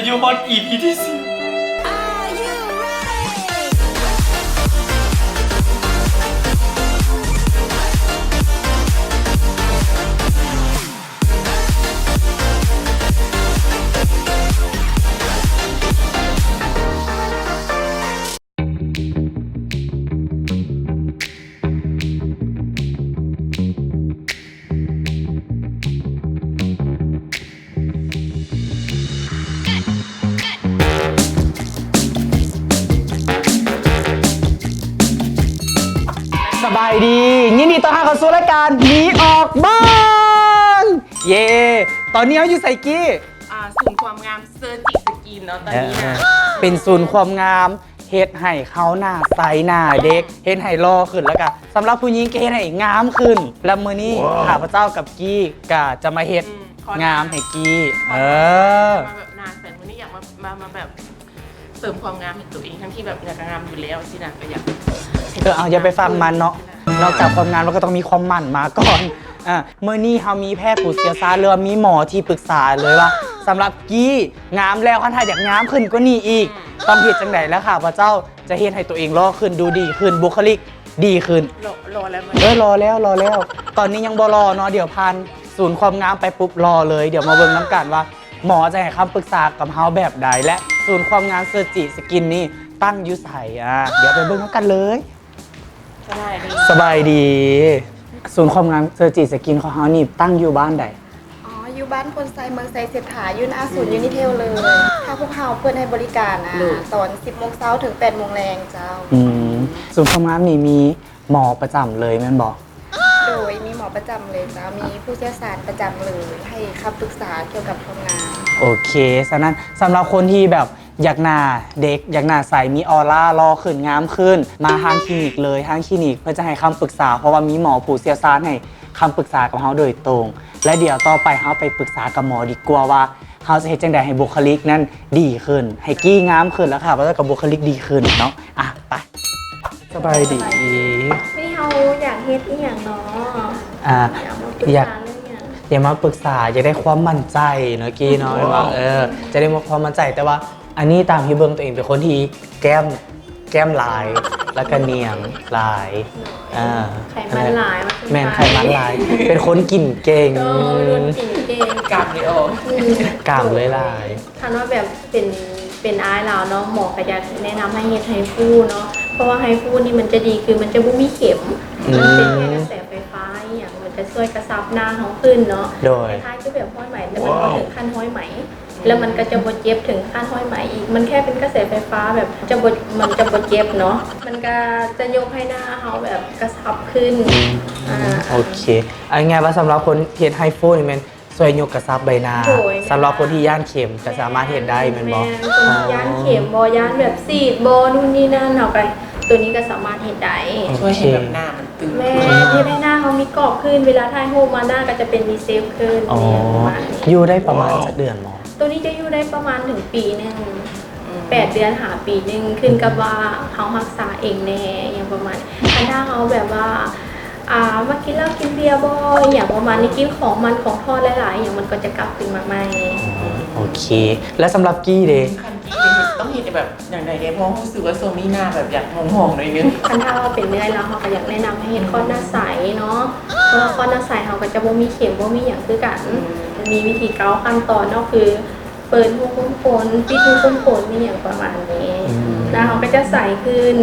ຢູ່ຮອດອີພີທີສີ່ ສະບາຍດີ ຍິນດີຕ້ອນຮັບເຂົ້າສູ່ລາຍການມີອອກບ້ານ ເຢ້ ຕອນນີ້ເຮົາຢູ່ໃສກີ້? ອ່າ ສູນຄວາມງາມເຊີຈິສະກິນເນາະ ຕອນນີ້ນະ ເອີ ເປັນສູນຄວາມງາມ ເຮັດໃຫ້ເຮົາໜ້າໃສໜ້າເດັກ ເຮັດໃຫ້ຫຼໍ່ຂຶ້ນ ແລ້ວກະສຳລັບຜູ້ຍິງກະເຮັດໃຫ້ງາມຂຶ້ນ ແລະມື້ນີ້ຂ້າພະເຈົ້າກັບກີ້ກະຈະມາເຮັດ ອືມ ງາມໃຫ້ກີ້ ເອີ ມາແບບໜ້າໃສ ມື້ນີ້ຢາກມາ ມາ ມາແບບເສີມຄວາມງາມໃຫ້ຕົວເອງ ທັງທີ່ແບບກະງາມຢູ່ແລ້ວຊີ້ນະ ກະຢາກ ເອີ ເອົາ ຢ່າໄປຟັງມັນເນາະ ນອກຈາກຄວາມງາມແລ້ວກະຕ້ອງມີຄວາມໝັ້ນມາກ່ອນ ອ່າ ມື້ນີ້ເຮົາມີແພດຜູ້ຊ່ຽວຊານ ຫຼືວ່າມີໝໍທີ່ປຶກສາເລີຍວ່າ ສຳລັບກີ້ງາມແລ້ວ ຄັນຖ້າຢາກງາມຂຶ້ນກວ່ານີ້ອີກ ອືມ ຕ້ອງເຮັດຈັ່ງໃດ ແລະຂ້າພະເຈົ້າຈະເຮັດໃຫ້ຕົວເອງຫຼໍ່ຂຶ້ນ ດູດີຂຶ້ນ ບຸກຄະລິກດີຂຶ້ນ ຫຼໍ່ ຫຼໍ່ແລ້ວ ເອີ ຫຼໍ່ແລ້ວ ຫຼໍ່ແລ້ວ ຕອນນີ້ຍັງບໍ່ຫຼໍ່ເນາະ ດຽວຜ່ານສູນຄວາມງາມໄປປຸບຫຼໍ່ເລີຍ ດຽວມາເບິ່ງນຳກັນວ່າ ໝໍຈະໃຫ້ຄຳປຶກສາກັບເຮົາແບບໃດ ແລະສູນຄວາມງາມເຊີຈິສະກິນນີ້ຕັ້ງຢູ່ໃສ ອ່າ ດຽວໄປເບິ່ງນຳກັນເລີຍ. ສະບາຍດີ ສະບາຍດີ ສູນຄວາມງາມເຊີຈິສະກິນຂອງເຮົານີ້ຕັ້ງຢູ່ບ້ານໃດ? ອໍ ຢູ່ບ້ານໂພນໄຊ ເມືອງໄຊເສດຖາ ຢູ່ໜ້າສູນຢູນິເທວເລີຍ ທາງພວກເຮົາເປີດໃຫ້ບໍລິການ ອ່າ ຕອນສິບໂມງເຊົ້າເຖິງແປດໂມງແລງເຈົ້າ. ອືມ ສູນຄວາມງາມນີ້ມີໝໍປະຈຳເລີຍແມ່ນບໍ່? ໂດຍ ມີໝໍປະຈຳເລີຍເຈົ້າ ມີຜູ້ຊ່ຽວຊານປະຈຳເລີຍ ໃຫ້ຄຳປຶກສາກ່ຽວກັບຄວາມງາມ. ໂອເຄ ສະນັ້ນ ສຳລັບຄົນທີ່ແບບ ຢາກໜ້າເດັກ ຢາກໜ້າໃສ ມີອອລາ ຫຼໍ່ຂຶ້ນ ງາມຂຶ້ນ ມາທາງຄລີນິກເລີຍ ທາງຄລີນິກເພິ່ນຈະໃຫ້ຄຳປຶກສາ ເພາະວ່າມີໝໍຜູ້ຊ່ຽວຊານໃຫ້ຄຳປຶກສາກັບເຮົາໂດຍຕົງ ແລະດຽວຕໍ່ໄປເຮົາໄປປຶກສາກັບໝໍດີກວ່າວ່າ ເຮົາຈະເຮັດຈັ່ງໃດໃຫ້ບຸກຄະລິກນັ້ນດີຂຶ້ນ ໃຫ້ກີ້ງາມຂຶ້ນ ແລ້ວຂ້າພະເຈົ້າກະບຸກຄະລິກດີຂຶ້ນເນາະ ອ່ະ ໄປ. ສະບາຍດີ ມື້ນີ້ເຮົາຢາກເຮັດອີ່ຫຍັງເນາະ? ອ່າ ຢາກມາປຶກສາ ຢາກ ເລື່ອງຫຍັງ? ຢາກມາປຶກສາ ຢາກໄດ້ຄວາມໝັ້ນໃຈເນາະ ກີ້ເນາະ ແມ່ນບໍ່? ເອີ ຈະໄດ້ມີຄວາມໝັ້ນໃຈ ແຕ່ວ່າອັນນີ້ຕາມທີ່ເບິ່ງ ຕົວເອງເປັນຄົນທີ່ແກ້ມ ແກ້ມຫຼາຍ ແລ້ວກະໜຽງຫຼາຍ ເອີ ໄຂມັນຫຼາຍ ວ່າຊັ້ນ ແມ່ນ ໄຂມັນຫຼາຍ ເປັນຄົນກິນເກັ່ງ ເອີ ເປັນຄົນກິນເກັ່ງ ກ້າມເລີຍອອກ ອືມ ກ້າມເລີຍຫຼາຍ. ຄັນວ່າແບບເປັນ ເປັນອ້າຍລາວເນາະ ໝໍກະຢາກແນະນຳໃຫ້ເຮັດໄຮຟູເນາະ ເພາະວ່າໄຮຟູນີ້ມັນຈະດີຄືມັນຈະບໍ່ມີເຂັມ ອືມ ມັນເປັນແຄ່ກະແສໄຟຟ້າອີ່ຫຍັງ ມັນຈະຊ່ວຍກະຊັບໜ້າເຮົາຂຶ້ນເນາະ ໂດຍ ຄ້າຍໆຄືແບບຮ້ອຍໄໝ ແຕ່ມັນບໍ່ເຖິງຂັ້ນຮ້ອຍໄໝ ແລ້ວມັນກະຈະບໍ່ເຈັບເຖິງຂັ້ນຮ້ອຍໄໝອີກ ມັນແຄ່ເປັນກະແສໄຟຟ້າແບບຈະບໍ່ ມັນຈະບໍ່ເຈັບເນາະ ມັນກະຈະຍົກໃຫ້ໜ້າເຮົາແບບກະຊັບຂຶ້ນ ອືມ ອ່າ ໂອເຄ ເອົາງ່າຍໆວ່າສຳລັບຄົນເຮັດໄຮຟູນີ້ແມ່ນ ຊ່ວຍຍົກກະຊັບໃບໜ້າ ໂດຍ ສຳລັບຄົນທີ່ຢ້ານເຂັມກະສາມາດເຮັດໄດ້ແມ່ນບໍ່? ແມ່ນ ຄົນທີ່ຢ້ານເຂັມບໍ່ ຢ້ານແບບສີດບໍ່ ນູ່ນນີ້ນັ້ນ ເຮົາກະ ໂຕນີ້ກະສາມາດເຮັດໄດ້ ໂອເຄ ຊ່ວຍໃຫ້ແບບໜ້າມັນຕຶງ ແມ່ນ ເຮັດໃຫ້ໜ້າເຮົາມີກອບຂຶ້ນ ເວລາຖ່າຍຮູບມາໜ້າກະຈະເປັນມີເຊບຂຶ້ນ ອໍ ຢູ່ໄດ້ປະມານຈັກເດືອນໝໍ? ໂຕນີ້ຈະຢູ່ໄດ້ປະມານເຖິງປີໜຶ່ງ ອືມ ແປດເດືອນຫາປີໜຶ່ງ ຂຶ້ນກັບວ່າເຮົາຮັກສາເອງແດ່ ອີ່ຫຍັງປະມານ ຄັນຖ້າເຮົາແບບວ່າ ອ່າ ມັກກິນເຫຼົ້າກິນເບຍບໍ່ ອີ່ຫຍັງປະມານນີ້ ກິນຂອງມັນຂອງທອດຫຼາຍໆ ອີ່ຫຍັງ ມັນກໍຈະກັບຄືນມາໃໝ່. ອໍ ໂອເຄ ແລ້ວສຳລັບກີ້ເດ? ຄັນກີ້ເດ ຕ້ອງເຮັດແບບຢ່າງໃດແດ່? ເພາະຮູ້ສຶກວ່າຊ່ວງນີ້ໜ້າແບບຢາກໝອງໆໜ້ອຍໜຶ່ງ. ຄັນຖ້າວ່າເປັນເລື່ອຍແລ້ວ ເຮົາກໍຢາກແນະນຳໃຫ້ເຮັດຄອດໜ້າໃສເນາະ ເພາະວ່າຄອດໜ້າໃສເຮົາກໍຈະບໍ່ມີເຂັມ ບໍ່ມີຫຍັງຄືກັນ. ອືມ ມັນມີວິທີເກົ້າຂັ້ນຕອນເນາະ ຄື ເປີດຮູຂຸມຂົນ ປິດຮູຂຸມຂົນ ອີ່ຫຍັງປະມານນີ້ ອືມ ໜ້າເຮົາກໍຈະໃສຂຶ້ນ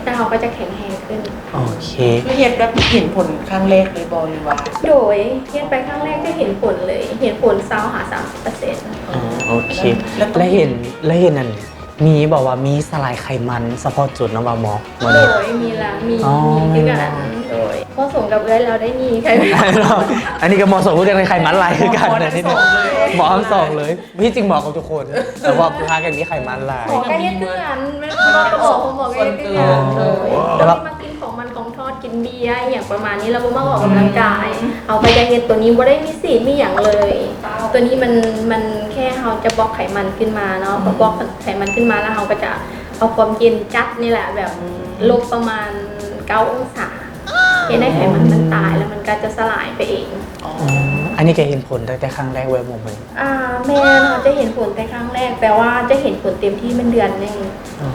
ໜ້າເຮົາກໍຈະແຂງແຮງຂຶ້ນ. ໂອເຄ ຄືເຮັດແບບເຫັນຜົນຄັ້ງແລກເລີຍບໍ່ ຫຼືວ່າ? ໂດຍ ເຮັດໄປຄັ້ງແລກຈະເຫັນຜົນເລີຍ ເຫັນຜົນຊາວຫາສາມສິບເປີເຊັນ. ອໍ ໂອເຄ ແລ້ວເຫັນ ແລ້ວເຫັນອັນ ມີບອກວ່າມີສະຫຼາຍໄຂມັນສະເພາະຈຸດນຳວ່າໝໍ? ໂດຍ ມີລະ ມີ ອໍ ມີຄືກັນ ໂດຍ ເໝາະສົມກັບເອື້ອຍລາວໄດ້ມີໄຂມັນ ອັນນີ້ກໍເໝາະສົມຄືກັນ ໄຂມັນຫຼາຍຄືກັນ ເໝາະທັງສອງເລີຍ ເໝາະທັງສອງເລີຍ. ທີ່ຈິງເໝາະກັບທຸກຄົນ ແຕ່ວ່າຜູ້ຊາຍກໍມີໄຂມັນຫຼາຍ ໝໍກໍເຮັດຄືກັນ ແມ່ນບໍ່? ໝໍກໍເຮັດຄືກັນ ໂດຍ ແຕ່ວ່າ ຄົນທີ່ມັກກິນຂອງມັນຂອງທອດ ກິນເບຍ ອີ່ຫຍັງປະມານນີ້ ແລ້ວບໍ່ມັກອອກກຳລັງກາຍ ເຮົາກໍຢາກເຮັດໂຕນີ້ ບໍ່ໄດ້ມີສີດມີຫຍັງເລີຍ ໂຕນີ້ມັນ ມັນແຄ່ເຮົາຈະບລັອກໄຂມັນຂຶ້ນມາເນາະ ອືມ ບລັອກໄຂມັນຂຶ້ນມາ ແລ້ວເຮົາກໍຈະເອົາຄວາມເຢັນຈັດນີ້ແຫຼະ ແບບ ອືມ ລົບປະມານເກົ້າອົງສາ ເຮັດໃຫ້ໄຂມັນມັນຕາຍ ແລ້ວມັນກໍຈະສະຫຼາຍໄປເອງ. ອໍ ອືມ ອັ ອັນນີ້ກໍເຫັນຜົນຕັ້ງແຕ່ຄັ້ງແລກເລີຍບໍ່? ອ່າ ແມ່ນ, ເຮົາຈະເຫັນຜົນແຕ່ຄັ້ງແລກ, ແປວ່າຈະເຫັນຜົນເຕັມທີ່ແມ່ນເດືອນໜຶ່ງ.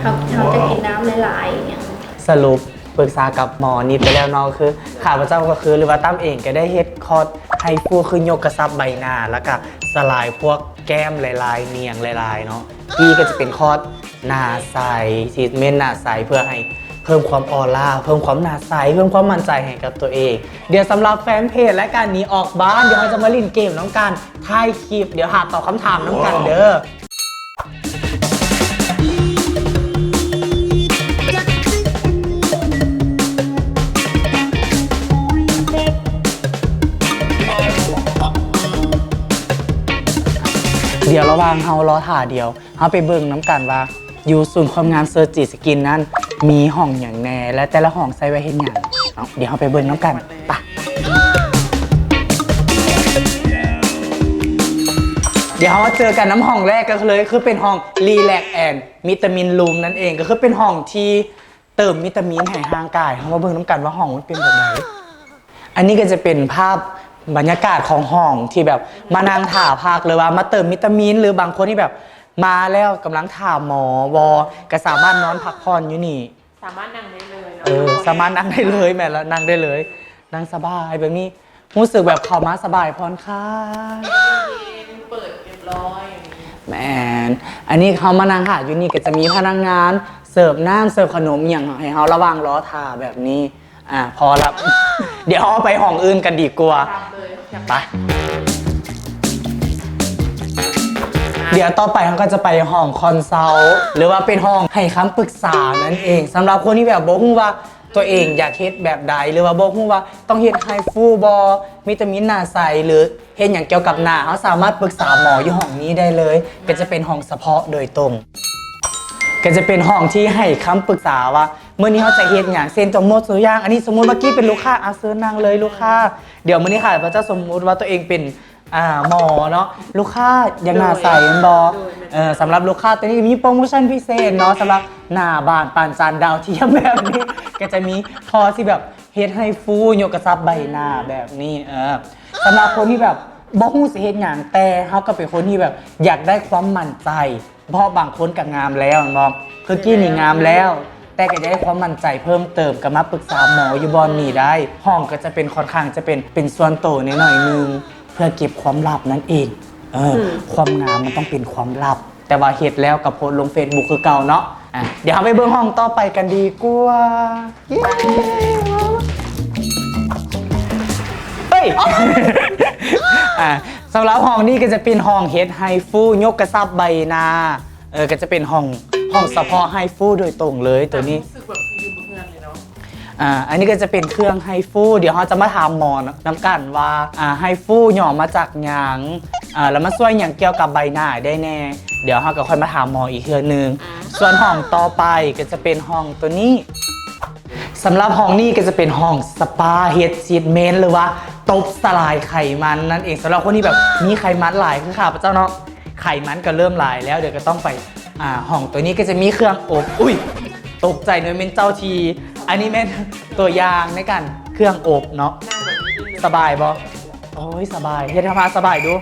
ເຮົາ ເຮົາຈະກິນນ້ຳຫຼາຍໆ ອີຫຍັງ. ສະຫຼຸບປຶກສາກັບໝໍນິດໄປແລ້ວເນາະ, ຄືຂ້າພະເຈົ້າກໍຄື ຫຼືວ່າຕັ້ມເອງກໍໄດ້ເຮັດຄອດໄຮຟູ ຄືຍົກກະຊັບໃບໜ້າ ແລ້ວກະສະຫຼາຍພວກແກ້ມຫຼາຍໆ ໜຽງຫຼາຍໆເນາະ. ກີ້ກໍຈະເປັນຄອດໜ້າໃສ, ທຣີດເມັນໜ້າໃສ ເພື່ອໃຫ້ເພີ່ມຄວາມອອລາ, ເພີ່ມຄວາມໜ້າໃສ, ເພີ່ມຄວາມໝັ້ນໃຈໃຫ້ກັບຕົວເອງ. ດຽວສຳລັບແຟນເພຈລາຍການນີ້ອອກບ້ານ, ດຽວເຮົາຈະມາຫຼິ້ນເກມນຳກັນ, ທ້າຍຄລິບ ດຽວຖ້າຕອບຄຳຖາມນຳກັນເດີ້. ດຽວລະຫວ່າງເຮົາລໍຖ້າ ດຽວເຮົາໄປເບິ່ງນຳກັນວ່າ ຢູ່ສູນຄວາມງາມເຊີດຈີສະກິນນັ້ນ ມີຫ້ອງຫຍັງແດ່ ແລະ ແຕ່ລະຫ້ອງໃຊ້ໄວ້ເຮັດຫຍັງເນາະ. ດຽວເຮົາໄປເບິ່ງນຳກັນ. ໄປ. ດຽວເຮົາມາເຈີກັນນຳຫ້ອງແລກກັນເລີຍ, ຄືເປັນຫ້ອງ Relax and Vitamin Room ນັ້ນເອງ, ກໍຄືເປັນຫ້ອງທີ່ເຕີມວິຕາມິນໃຫ້ຮ່າງກາຍ. ເຮົາມາເບິ່ງນຳກັນວ່າຫ້ອງມັນເປັນແບບໃດ. ອັນນີ້ກໍຈະເປັນພາບບັນຍາກາດຂອງຫ້ອງທີ່ແບບມານັ່ງຖ້າພັກ ຫຼືວ່າມາເຕີມວິຕາມິນ ຫຼືບາງຄົນທີ່ແບບມາແລ້ວກຳລັງຖ້າໝໍບໍ່ ກໍສາມາດນອນພັກຜ່ອນຢູ່ນີ້. ສາມາດນັ່ງໄດ້ເລີຍເນາະ. ເອີ ສາມາດນັ່ງໄດ້ເລີຍ. ແມ່ນລະ ນັ່ງໄດ້ເລີຍ, ນັ່ງສະບາຍແບບນີ້. ຮູ້ສຶກແບບເຂົ້າມາສະບາຍຜ່ອນຄາຍ ເຢັນໆ ເປີດຮຽບຮ້ອຍ. ແມ່ນ. ອັນນີ້ເຮົາມານັ່ງຖ້າຢູ່ນີ້ ກໍຈະມີພະນັກງານເສີບນ້ຳເສີບຂະໜົມອີ່ຫຍັງໃຫ້ເຮົາ ລະຫວ່າງລໍຖ້າແບບນີ້. ອ່າ ພໍລະ. ດຽວເຮົາໄປຫ້ອງອື່ນກັນດີກວ່າ. ໄປ. ດຽວຕໍ່ໄປເຮົາກໍຈະໄປຫ້ອງຄອນຊັລ ຫຼືວ່າເປັນຫ້ອງໃຫ້ຄຳປຶກສານັ້ນເອງ. ສຳລັບຄົນທີ່ແບບບໍ່ຮູ້ວ່າ ຕົວເອງຢາກເຮັດແບບໃດ ຫຼືວ່າບໍ່ຮູ້ວ່າຕ້ອງເຮັດໄຮຟູບໍ່ ວິຕາມິນໜ້າໃສ ຫຼືເຮັດຫຍັງກ່ຽວກັບໜ້າ, ເຮົາສາມາດປຶກສາໝໍຢູ່ຫ້ອງນີ້ໄດ້ເລີຍ. ກໍຈະເປັນຫ້ອງສະເພາະໂດຍຕົງ, ກໍຈະເປັນຫ້ອງທີ່ໃຫ້ຄຳປຶກສາວ່າ ມື້ນີ້ເຮົາຈະເຮັດຫຍັງ. ເຊັ່ນ ຕົວຍົກຕົວຢ່າງ ອັນນີ້ສົມມຸດວ່າກີ້ເປັນລູກຄ້າ, ອາ ເຊີນນັ່ງເລີຍລູກຄ້າ. ດຽວມື້ນີ້ຂ້າພະເຈົ້າສົມມຸດວ່າຕົວເອງເປັນ ອ່າ ໝໍເນາະ, ລູກຄ້າຢາກໜ້າໃສແມ່ນບໍ່? ເອີ ສຳລັບລູກຄ້າໂຕນີ້ມີໂປຣໂມຊັນພິເສດເນາະ, ສຳລັບໜ້າບານປານຈັນດາວທຽມແບບນີ້ ກໍຈະມີພໍທີ່ແບບເຮັດໄຮຟູ ຍົກກະຊັບໃບໜ້າແບບນີ້. ເອີ ສຳລັບຄົນທີ່ແບບບໍ່ຮູ້ຊິເຮັດຫຍັງ ແຕ່ເຮົາກໍເປັນຄົນທີ່ແບບຢາກໄດ້ຄວາມໝັ້ນໃຈ ເພາະບາງຄົນກໍງາມແລ້ວແມ່ນບໍ່? ຄືກີ້ນີ້ງາມແລ້ວ ແຕ່ກໍຢາກໄດ້ຄວາມໝັ້ນໃຈເພີ່ມເຕີມ ກໍມາປຶກສາໝໍຢູ່ບ່ອນນີ້ໄດ້. ຫ້ອງກໍຈະເປັນ ຄ່ອນຂ້າງຈະເປັນ ເປັນສ່ວນໂຕໜ້ອຍໆໜຶ່ງ ເພື່ອເກັບຄວາມລັບນັ້ນເອງ. ເອີ ອືມ ຄວາມງາມມັນຕ້ອງເປັນຄວາມລັບ, ແຕ່ວ່າເຮັດແລ້ວກໍໂພສລົງເຟສບຸກຄືເກົ່າເນາະ. ອ່ະ ດຽວເຮົາໄປເບິ່ງຫ້ອງຕໍ່ໄປກັນດີກວ່າ. ເຢ້ ເຮີ້ຍ ອ່າ ສຳລັບຫ້ອງນີ້ກໍຈະເປັນຫ້ອງເຮັດໄຮຟູ ຍົກກະຊັບໃບໜ້າ. ເອີ ກໍຈະເປັນຫ້ອງ ຫ້ອງສະເພາະໄຮຟູໂດຍຕົງເລີຍໂຕນີ້. ຮູ້ສຶກແບບຄືຢູ່ເຮືອນເລີຍເນາະ. ອ່າ ອັນນີ້ກໍຈະເປັນເຄື່ອງໄຮຟູ. ດຽວເຮົາຈະມາຖາມໝໍນຳກັນວ່າ ອ່າ ໄຮຟູຫຍໍ້ມາຈາກຫຍັງ ອ່າ ແລ້ວມັນຊ່ວຍຫຍັງກ່ຽວກັບໃບໜ້າໄດ້ແດ່. ດຽວເຮົາກໍຄ່ອຍມາຖາມໝໍອີກເທື່ອໜຶ່ງ. ສ່ວນຫ້ອງຕໍ່ໄປກໍຈະເປັນຫ້ອງໂຕນີ້. ສຳລັບຫ້ອງນີ້ກໍຈະເປັນຫ້ອງສະປາ ເຮັດທຣີດເມັນ ຫຼືວ່າຕົບສະຫຼາຍໄຂມັນນັ້ນເອງ. ສຳລັບຄົນທີ່ແບບມີໄຂມັນຫຼາຍຄືຂ້າພະເຈົ້າເນາະ, ໄຂມັນກໍເລີ່ມຫຼາຍແລ້ວ, ດຽວກໍຕ້ອງໄປ ອ່າ ຫ້ອງໂຕນີ້ກໍຈະມີເຄື່ອງອົບ. ອຸ້ຍ ຕົກໃຈເນາະ ແມ່ນເຈົ້າທີ່ ອັນນີ້ແມ່ນຕົວຢ່າງໃນການເຄື່ອງອົບເນາະ. ສະບາຍບໍ່? ໂອ້ຍ ສະບາຍ. ເຮັດທ່າທາງສະບາຍດູ.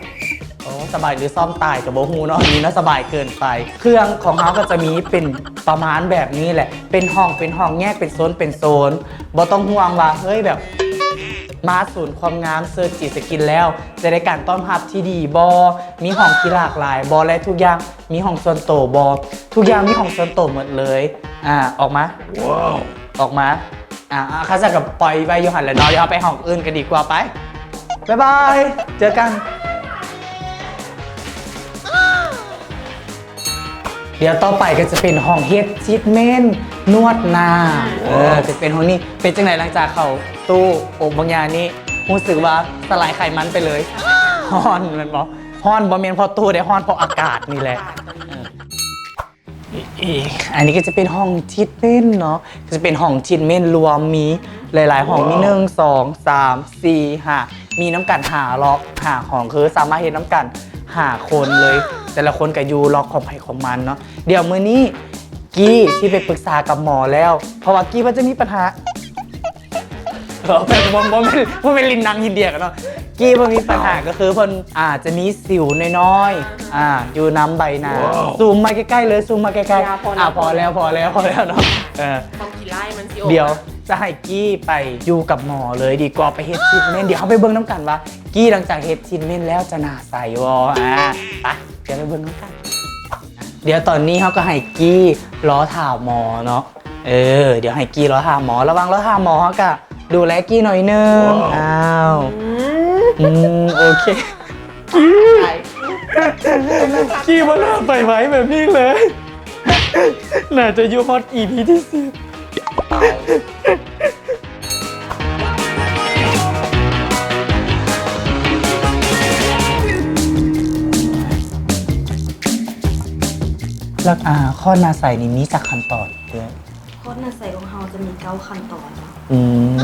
ໂອ້ ສະບາຍຫຼືຊ້ອມຕາຍກໍບໍ່ຮູ້ເນາະ, ນີ້ເນາະ ສະບາຍເກີນໄປ. ເຄື່ອງຂອງເຮົາກໍຈະມີເປັນປະມານແບບນີ້ແຫຼະ, ເປັນຫ້ອງ ເປັນຫ້ອງ ແຍກເປັນໂຊນ ເປັນໂຊນ. ບໍ່ຕ້ອງຫ່ວງວ່າ ເຮີ້ຍ ແບບມາສູນຄວາມງາມເຊີດຈີສະກິນແລ້ວ ຈະໄດ້ການຕ້ອນຮັບທີ່ດີບໍ່, ມີຫ້ອງທີ່ຫຼາກຫຼາຍບໍ່ ແລະ ທຸກຢ່າງ ມີຫ້ອງສ່ວນໂຕບໍ່? ທຸກຢ່າງມີຫ້ງສ່ວນໂຕໝົດເລີຍ. ອ່າ ອອກມາ. ວ້າວ ອອກມາ. ອ່າ ອ່າ ຄັນຊັ້ນກໍປ່ອຍໄວ້ຢູ່ຫັ້ນແຫຼະເນາະ, ດຽວເຮົາໄປຫ້ອງອື່ນກັນດີກວ່າ. ໄປ ບາຍບາຍ ເຈີກັນ. ດຽວຕໍ່ໄປກໍຈະເປັນຫ້ອງເຮັດທຣີດເມັນນວດໜ້າ. ເອີ ຈະເປັນຫ້ອງນີ້. ເປັນຈັ່ງໃດຫຼັງຈາກເຂົ້າຕູ້ອົບບາງຢ່າງນີ້? ຮູ້ສຶກວ່າສະຫຼາຍໄຂມັນໄປເລີຍ. ຮ້ອນແມ່ນບໍ່? ຮ້ອນບໍ່ແມ່ນເພາະຕູ້ເດ້, ຮ້ອນເພາະອາກາດນີ້ແຫຼະ. ເອີ ອັນນີ້ກໍຈະເປັນຫ້ອງທຣີດເມັນເນາະ, ກໍຈະເປັນຫ້ອງທຣີດເມັນລວມ, ມີຫຼາຍໆຫ້ອງ, ມີ ໜຶ່ງ ສອງ ສາມ ສີ່ ຫ້າ ມີນຳກັນຫ້າລັອກ ຫ້າຫ້ອງ, ຄືສາມາດເຮັດນຳກັນຫ້າຄົນເລີຍ, ແຕ່ລະຄົນກໍຢູ່ລັອກຂອງໃຜຂອງມັນເນາະ. ດຽວມື້ນີ້ກີ້ຊິໄປປຶກສາກັບໝໍແລ້ວ, ເພາະວ່າກີ້ເພິ່ນຈະມີປັນຫາ ບໍ່ ບໍ່ ບໍ່ແມ່ນ ບໍ່ແມ່ນຫຼິ້ນໜັງຮິນເດຍກັນເນາະ. ກີ້ບໍ່ມີບັນຫາ ກໍຄືເພິ່ນອາດຈະມີສິວນ້ອຍໆ ອ່າ ຢູ່ນຳໃບໜ້າ. ຊູມມາໃກ້ໆເລີຍ ຊູມມາໃກ້ໆ. ອ່າ ພໍແລ້ວ ພໍແລ້ວ ພໍແລ້ວເນາະ. ເອີ ຄວາມຂີ້ລ້າຍມັນຊິອອກ. ດຽວຈະໃຫ້ກີ້ໄປຢູ່ກັບໝໍເລີຍດີກວ່າ ໄປເຮັດທຣີດເມັນ. ດຽວເຮົາໄປເບິ່ງນຳກັນວ່າ ກີ້ຫຼັງຈາກເຮັດທຣີດເມັນແລ້ວຈະໜ້າໃສບໍ່. ອ່າ ໄປ ດຽວໄປເບິ່ງນຳກັນ. ດຽວຕອນນີ້ເຮົາກໍໃຫ້ກີ້ລໍຖ້າໝໍເນາະ. ເອີ ດຽວໃຫ້ກີ້ລໍຖ້າໝໍ. ລະຫວ່າງລໍຖ້າໝໍ ເຮົາກະດູແລກີ້ໜ້ອຍໜຶ່ງ. ອ້າວ ອືມ ອືມ ໂອເຄ. ກີ້ ກີ້ບໍ່ໜ້າໄປໄວແບບນີ້ເລີຍ. ໜ້າຈະຢູ່ຮອດອີພີທີສິບ. ແລ້ວ ອ່າ ຄອດໜ້າໃສນີ້ມີຈັກຂັ້ນຕອນເອື້ອຍ? ຄອດໜ້າໃສຂອງເຮົາຈະມີເກົ້າຂັ້ນຕອນເນາະ. ອືມ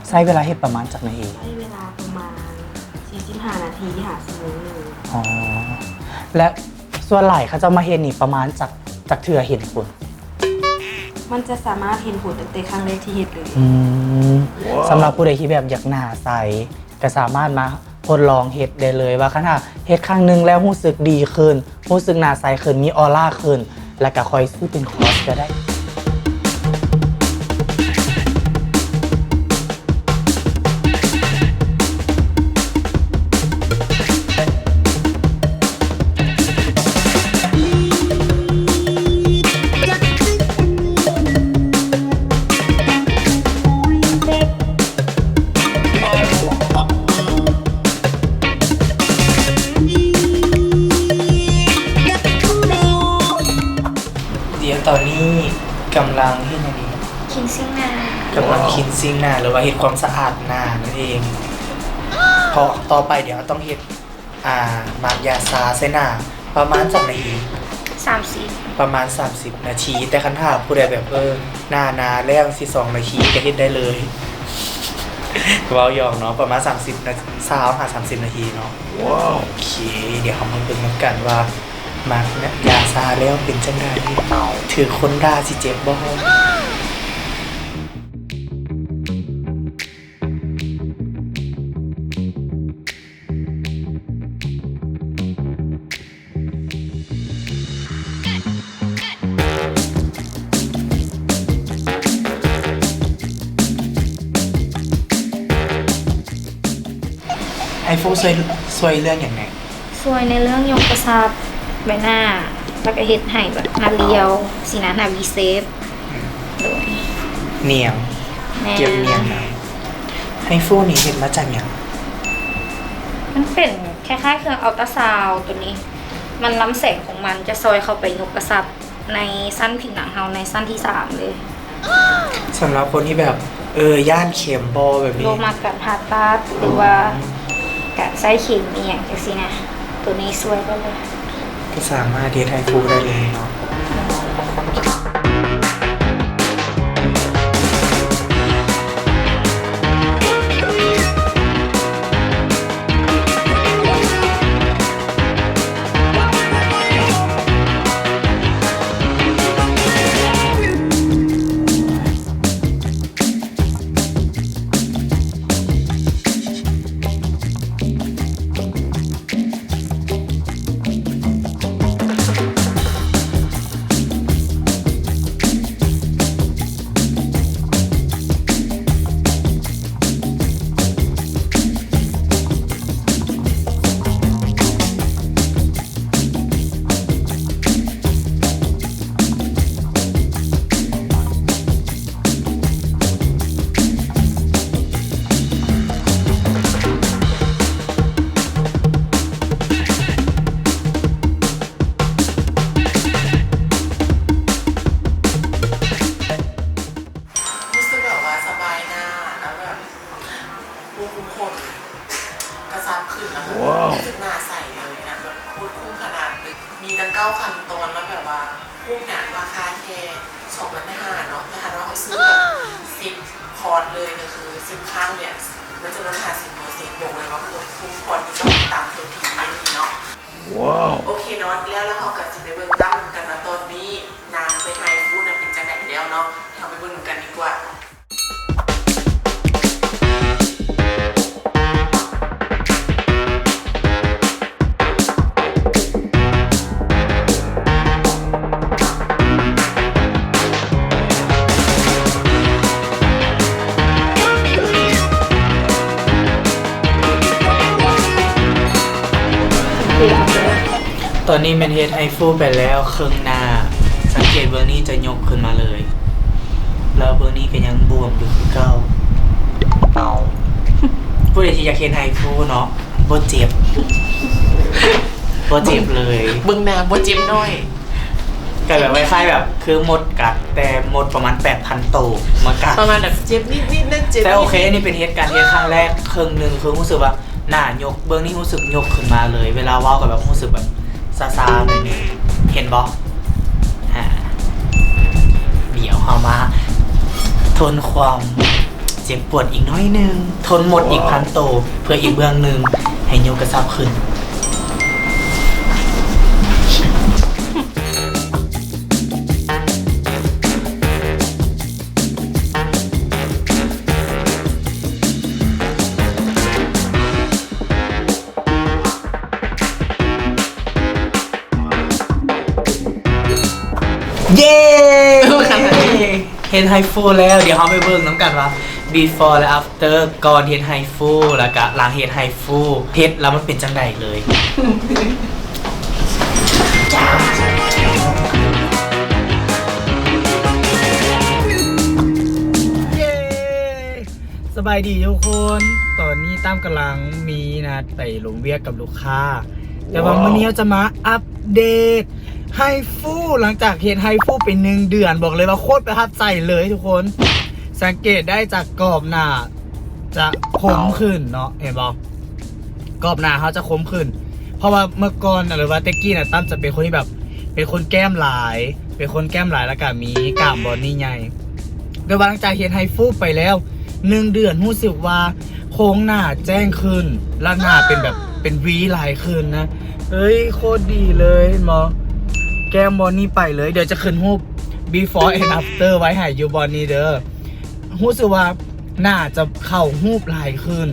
ໃຊ້ເວລາເຮັດປະມານຈັກນາທີ? ໃຊ້ເວລາປະມານສີ່ສິບຫ້ານາທີຫາຊົ່ວໂມງໜຶ່ງ. ອໍ ແລະ ສ່ວນຫຼາຍເຂົາເຈົ້າມາເຮັດນີ້ປະມານຈັກ ຈັກເທື່ອເຫັນຜົນ? ມັນຈະສາມາດເຫັນຜົນຕັ້ງແຕ່ຄັ້ງແລກທີ່ເຮັດເລີຍ. ອືມ ສຳລັບຜູ້ໃດທີ່ແບບຢາກໜ້າໃສ ກໍສາມາດມາທົດລອງເຮັດໄດ້ເລີຍ ວ່າຄັນຫາກເຮັດຄັ້ງໜຶ່ງແລ້ວຮູ້ສຶກດີຂຶ້ນ ຮູ້ສຶກໜ້າໃສຂຶ້ນ ມີອອລາຂຶ້ນ ແລ້ວກໍຄ່ອຍຊື້ເປັນຄອສກໍໄດ້. ດຽວຕອນນີ້ກຳລັງເຮັດຫຍັງຢູ່? ຄິນຊິງໜ້າ. ກຳລັງຄິນຊິງໜ້າ ຫຼືວ່າເຮັດຄວາມສະອາດໜ້ານັ້ນເອງ. ເພາະຕໍ່ໄປດຽວເຮົາຕ້ອງເຮັດ ອ່າ ໝາກຢາຊາໃສ່ໜ້າປະມານຈັກນາທີ? ສາມສິບ. ປະມານສາມສິບນາທີ. ແຕ່ຄັນຖ້າຜູ້ໃດແບບ ເອີ ໜ້າໜາແລ້ວຊິສອງນາທີກໍເຮັດໄດ້ເລີຍ. ເວົ້າຢອກເນາະ ປະມານສາມສິບນາ ຊາວຫາສາມສິບນາທີເນາະ. ໂອເຄ ດຽວເຮົາມາເບິ່ງນຳກັນວ່າ ໝາກຢາຊາແລ້ວເປັນຈັ່ງໃດ? ຖືກຄົນດ່າຊິເຈັບບໍ່? ໄອໂຟຊ່ວຍ ຊ່ວຍເລື່ອງຫຍັງແດ່? ຊ່ວຍໃນເລື່ອງຍົກກະຊັບໃບໜ້າ ແລ້ວກໍເຮັດໃຫ້ແບບໜ້າລຽວ ຊີ້ນະ ໜ້າ V shape. ອືມ ໂດຍ ໜຽງ ແມ່ນ ເກັບໜຽງນຳ. ໄຮຟູນີ້ເຮັດມາຈາກຫຍັງ? ມັນເປັນຄ້າຍໆເຄື່ອງອັລຕຣາຊາວໂຕນີ້ ມັນລຳແສງຂອງມັນຈະຊ່ອຍເຂົ້າໄປຍົກກະຊັບໃນຊັ້ນຜິວໜັງເຮົາໃນຊັ້ນທີສາມເລີຍ. ສຳລັບຄົນທີ່ແບບ ເອີ ຢ້ານເຂັມບໍ່ ແບບນີ້ ບໍ່ມັກການຜ່າຕັດ ຫຼືວ່າການໃຊ້ເຂັມອີ່ຫຍັງຈັ່ງຊີ້ນະ ໂຕນີ້ຊ່ວຍໄດ້ເລີຍ. ກໍສາມາດເຮັດໄຮຟູໄດ້ເລີຍເນາະ. ຮູ້ສຶກແບບວ່າສະບາຍໜ້າ ແລ້ວແບບ ບໍ່ຄຸມຂົນ ກະຊັບຂຶ້ນ ແລ້ວແບບ ຮູ້ສຶກໜ້າໃສເລີຍນະ ແບບໂຄດຄຸ້ມຂະໜາດເລີຍ. ມີຕັ້ງເກົ້າຂັ້ນຕອນ ແລ້ວແບບວ່າຄຸ້ມນະ ລາຄາແຄ່ສອງພັນຫ້າເນາະ. ແຕ່ຖ້າວ່າເຮົາຊື້ແບບສິບຄອດເລີຍ ກໍຄືສິບຄັ້ງເນຍ ມັນຈະລົດຫ້າສິບເປີເຊັນ. ບອກເລີຍວ່າໂຄດຄຸ້ມ ຄອດນີ້ຕ້ອງຕາມໂຕທີ່ເນາະ. ໂອເຄເນາະ ແລ້ວ ແລ້ວເຮົາກໍຊິໄປເບິ່ງຕາມກັນວ່າຕອນນີ້ນາງໄປໄຮຟູນະເປັນຈັ່ງໃດແລ້ວເນາະ. ເຮົາໄປເບິ່ງນຳກັນດີກວ່າ. ຕອນນີ້ແມ່ນເຮັດໄຮຟູໄປແລ້ວເຄິ່ງໜ້າ, ສັງເກດເບື້ອງນີ້ຈະຍົກຂຶ້ນມາເລີຍ ແລ້ວເບື້ອງນີ້ກໍຍັງບວມຢູ່ຄືເກົ່າ. ຜູ້ໃດທີ່ຢາກເຮັດໄຮຟູເນາະ ບໍ່ເຈັບ ບໍ່ເຈັບເລີຍ. ເບິ່ງໜ້າບໍ່ເຈັບນ້ອຍ ກໍແບບຄ້າຍໆແບບຄືມົດກັດ ແຕ່ມົດປະມານແປດພັນໂຕມາກັດ ປະມານແບບເຈັບນິດໆນະ ເຈັບ. ແຕ່ໂອເຄ ນີ້ເປັນເຮັດ ການເຮັດຄັ້ງແລກ ເຄິ່ງໜຶ່ງຄືຮູ້ສຶກວ່າໜ້າຍົກ ເບື້ອງນີ້ຮູ້ສຶກຍົກຂຶ້ນມາເລີຍ ເວລາເວົ້າກໍແບບຮູ້ສຶກແບບຊາໆໜ້ອຍໜຶ່ງ ເຫັນບໍ່? ອາ ດຽວເຮົາມາທົນຄວາມເຈັບປວດອີກໜ້ອຍໜຶ່ງ ທົນມົດອີກພັນໂຕ ເພື່ອອີກເບື້ອງໜຶ່ງໃຫ້ຍົກກະຊັບຂຶ້ນ. ເຢ້! ເຮັດໄຮຟູແລ້ວ ດຽວເຮົາໄປເບິ່ງນຳກັນວ່າ before ແລະ after ກ່ອນເຮັດໄຮຟູ ແລ້ວກະຫຼັງເຮັດໄຮຟູ ເຮັດແລ້ວມັນເປັນຈັ່ງໃດເລີຍ. ສະບາຍດີທຸກຄົນ ຕອນນີ້ຕັ້ມກຳລັງມີນັດໄປລົງວຽກກັບລູກຄ້າ ແຕ່ວ່າມື້ນີ້ເຮົາຈະມາອັບເດດໄຮຟູ ຫຼັງຈາກເຮັດໄຮຟູໄປໜຶ່ງເດືອນ ບອກເລີຍວ່າໂຄດປະທັບໃຈເລີຍທຸກຄົນ. ສັງເກດໄດ້ຈາກກອບໜ້າຈະຄົມຂຶ້ນເນາະ ເຫັນບໍ່? ກອບໜ້າເຮົາຈະຄົມຂຶ້ນ ເພາະວ່າເມື່ອກ່ອນ ຫຼືວ່າແຕ່ກີ້ນະ ຕັ້ມຈະເປັນຄົນທີ່ແບບ ເປັນຄົນແກ້ມຫຼາຍ ເປັນຄົນແກ້ມຫຼາຍ ແລ້ວກະມີກ້າມບອນນີ້ໃຫຍ່ ແຕ່ວ່າຫຼັງຈາກເຮັດໄຮຟູໄປແລ້ວໜຶ່ງເດືອນ ຮູ້ສຶກວ່າໂຄງໜ້າແຈ້ງຂຶ້ນ ແລ້ວໜ້າເປັນແບບ ເປັນ V ຫຼາຍຂຶ້ນນະ. ເອີຍ ໂຄດດີເລີຍ ເຫັນບໍ່? ແກ້ມບອນນີ້ໄປເລີຍ ດຽວຈະຂຶ້ນຮູບ before and after ໄວ້ໃຫ້ຢູ່ບອນນີ້ເດີ. ຮູ້ສຶກວ່າໜ້າຈະເຂົ້າຮູບຫຼາຍຂຶ້ນ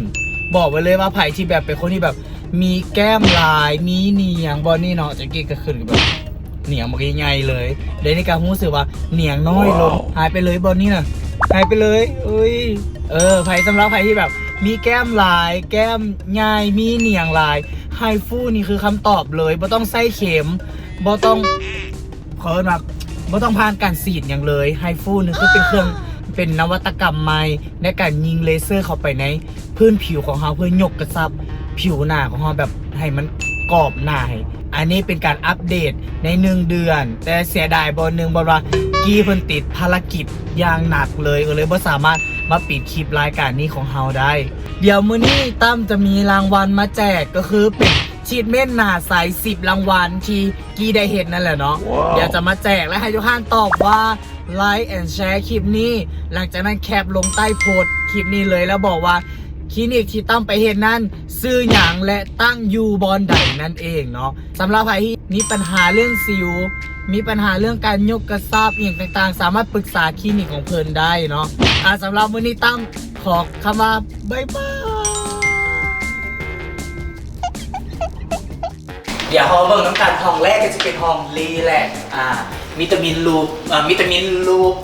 ບອກໄວ້ເລີຍວ່າໃຜທີ່ແບບເປັນຄົນທີ່ແບບມີແກ້ມຫຼາຍ ມີໜຽງ ບອນນີ້ເນາະ ແຈັກກີ້ກໍຂຶ້ນແບບໜຽງບັກໃຫຍ່ເລີຍ ດຽວນີ້ກໍຮູ້ສຶກວ່າໜຽງນ້ອຍລົງ ຫາຍໄປເລີຍ ບອນນີ້ນະ ຫາຍໄປເລີຍ. ເອີຍ ເອີ ໃຜ ສຳລັບໃຜທີ່ແບບມີແກ້ມຫຼາຍ ແກ້ມໃຫຍ່ ມີໜຽງຫຼາຍ ໄຮຟູນີ້ຄືຄຳຕອບເລີຍ ບໍ່ຕ້ອງໃຊ້ເຂັມ ບໍ່ຕ້ອງ ເຂົາເອີ້ນວ່າບໍ່ຕ້ອງຜ່ານການສີດຫຍັງເລີຍ ໄຮຟູນີ້ຄືເປັນເຄື່ອງ ເປັນນະວັດຕະກຳໃໝ່ໃນການຍິງເລເຊີເຂົ້າໄປໃນພື້ນຜິວຂອງເຮົາ ເພື່ອຍົກກະຊັບຜິວໜ້າຂອງເຮົາແບບໃຫ້ມັນກອບໜ້າ. ອັນນີ້ເປັນການອັບເດດໃນໜຶ່ງເດືອນ ແຕ່ເສຍດາຍບ່ອນໜຶ່ງ ບ່ອນວ່າກີ້ເພິ່ນຕິດພາລະກິດຢ່າງໜັກເລີຍ ກໍເລີຍບໍ່ສາມາດມາປິດຄລິບລາຍການນີ້ຂອງເຮົາໄດ້. ດຽວມື້ນີ້ຕັ້ມຈະມີລາງວັນມາແຈກ ກໍຄືເປັນ treatment ໜ້າໃສ ສິບລາງວັນທີ່ກີ້ໄດ້ເຮັດນັ້ນແຫຼະເນາະ. ດຽວຈະມາແຈກ ແລະ ໃຫ້ທຸກທ່ານຕອບວ່າ like and share ຄລິບນີ້ ຫຼັງຈາກນັ້ນແຄປລົງໃຕ້ໂພສຄລິບນີ້ເລີຍ ແລ້ວບອກວ່າຄລີນິກທີ່ຕ້ອງໄປເຮັດນັ້ນຊື່ຫຍັງ ແລະ ຕັ້ງຢູ່ບ່ອນໃດນັ້ນເອງເນາະ. ສຳລັບໃຜທີ່ມີບັນຫາເລື່ອງສິວ ມີບັນຫາເລື່ອງການຍົກກະຊັບອີ່ຫຍັງຕ່າງໆ ສາມາດປຶກສາຄລີນິກຂອງເພິ່ນໄດ້ເນາະ. ອາ ສຳລັບມື້ນີ້ຕັ້ມຂໍຄຳວ່າບາຍບາຍ. ດຽວເຮົາເບິ່ງນຳກັນ ຫ້ອງແລກກໍຈະເປັນຫ້ອງຣີແລັກ ອ່າ ວິຕາມິນລູບ ເອີ ວິຕາມິນລູບ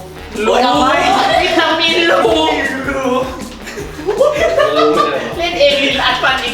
ລູບ ໂອ້ຍ ວິຕາມິນລູບ ລູບ ເຫຼັ້ນເອງ ຫຼິ້ນອັດຟັນເອ